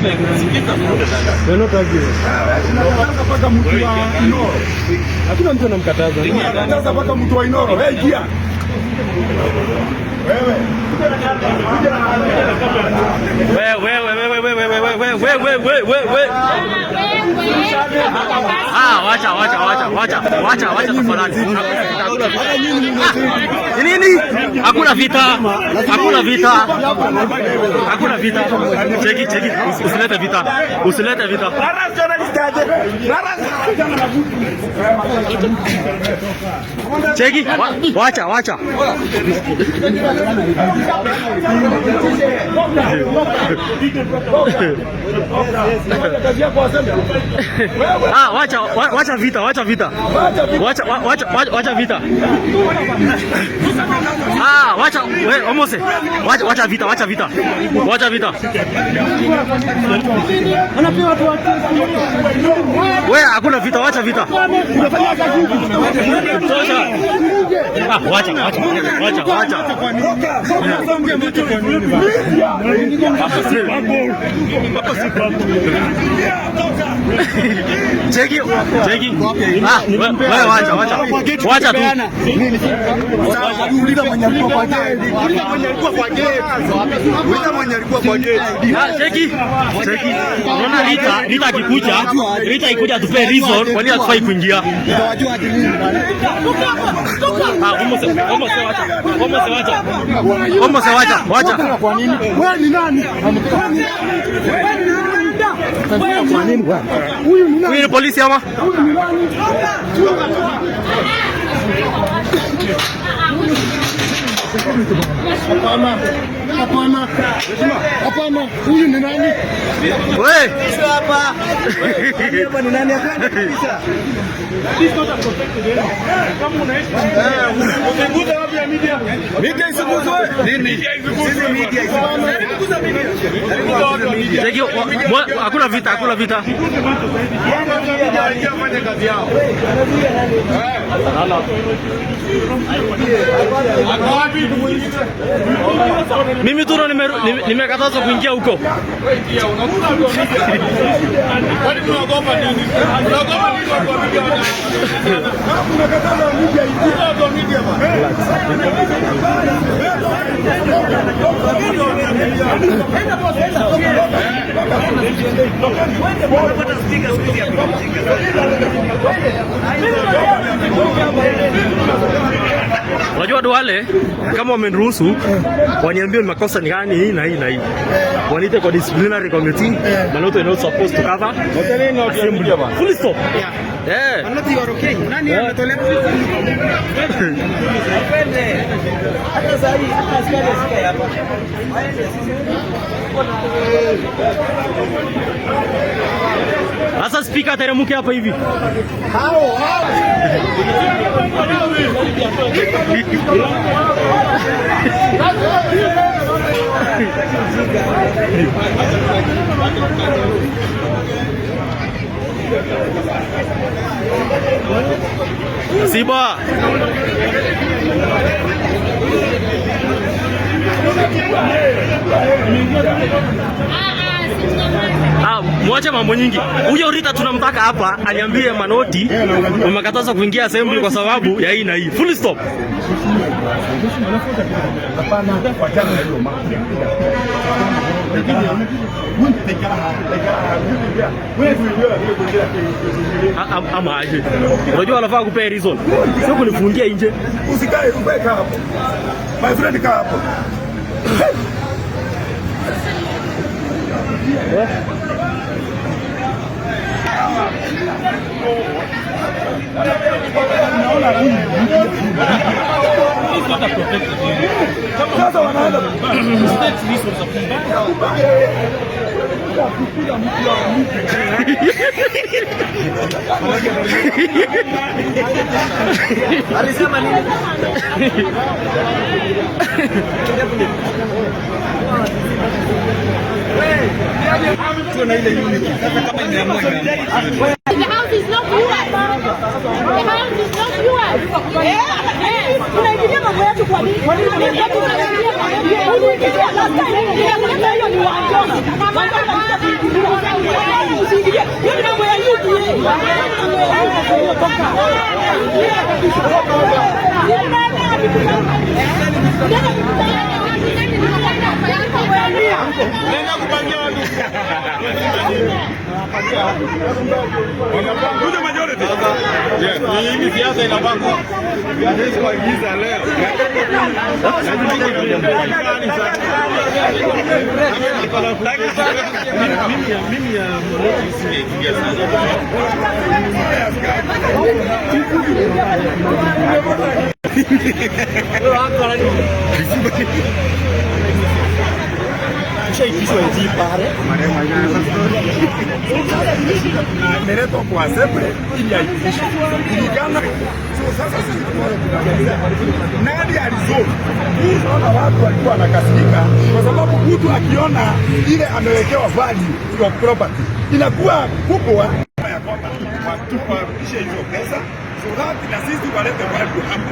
We're not arguing. Unakataza mpaka mtu wa Inoro. Hakuna mtu anamkataza. Unakataza mpaka mtu wa Inoro. Wewe ingia. Wewe. Wewe, wewe, wewe, wewe, wewe, wewe, wewe, wewe, wewe. Ah, wacha, wacha, wacha, wacha, wacha, wacha tafadhali. Nini? Hakuna vita. Hakuna vita. Hakuna vita. Cheki, cheki. Usilete vita. Usilete vita. Cheki, wacha, wacha. Kazi yako waseme. Ah, wacha, wacha vita, wacha vita. Wacha, wacha, wacha vita. Ah, wacha, we, Omose. Wacha, wacha vita, wacha vita. Wacha vita. We, hakuna vita, wacha vita. Tosha. Ah, wacha, wacha, wacha, wacha. Cheki, cheki. Ah, wewe wacha, wacha. Wacha tu. Uliza mwenye alikuwa kwa gate. Uliza mwenye alikuwa kwa gate. Uliza mwenye alikuwa kwa gate. Ah, cheki. Cheki. Unaona Rita, Rita akikuja, Rita ikuja atupe reason kwa nini hatufai kuingia. Ah, Omose, Omose wacha. Omose wacha. Omose wacha, wacha. Kwa nini? Wewe ni nani? Huyu ni nani? Huyu ni polisi ama? Huyu ni nani? Hapana. Hapana. Hapana. Huyu ni nani? We. Hapa. Hapa ni nani hapa kabisa? Media isiguzwe. Nini? Sisi media isiguzwe. Cheki, hakuna vita, hakuna vita. Fanya kazi yao. Mimi tu ndo nimekatazwa kuingia huko. Unaogopa nini? Unaogopa nini watu wa media? Unakataza media ingie. Watu wa media bana. Unajua Duale, kama wameniruhusu waniambie makosa ni gani hii na hii na hii. Waniite kwa disciplinary committee, Manoto is not supposed to cover. Assembly. Full stop. Yeah. Manoti you are okay. Nani ametolewa? Hata sasa hii hata askari asikae hapa. Sasa speaker ateremke hapa hivi. Siba. Ah, mwache mambo nyingi. Huyo Rita tunamtaka hapa aniambie Manoti umekataza kuingia assembly kwa sababu ya hii na hii. Full stop. Hapana, wachana na hiyo mambo. Ama aje. Unajua anafaa kupea reason. Sio kunifungia nje. Usikae, ukae hapo. My friend, kaa hapo. Sasa wanaenda Alisema nini? The house is not yours. The house is not yours. Yes. Tunaingilia mambo yetu kwa nini? Kwa nini tunaingilia mambo yetu? Uliingilia last time. Ile hiyo ni Wanjona. Wanjona alikuja kuingilia. Nenda kupangia watu. Kuja majority. Yes, ni siasa inapangwa. Kuagiza leo. Mimi ya Tushaitishwa hivi pale. Ameletwa kwa assembly ili aipitishwe kulingana. So sasa sisi tunaangalia nani alizuru. Unaona watu walikuwa wanakasirika kwa sababu mtu akiona ile amewekewa value ya property inakuwa kubwa ya kwamba watu warudishe hizo pesa so that na sisi walete value hapa.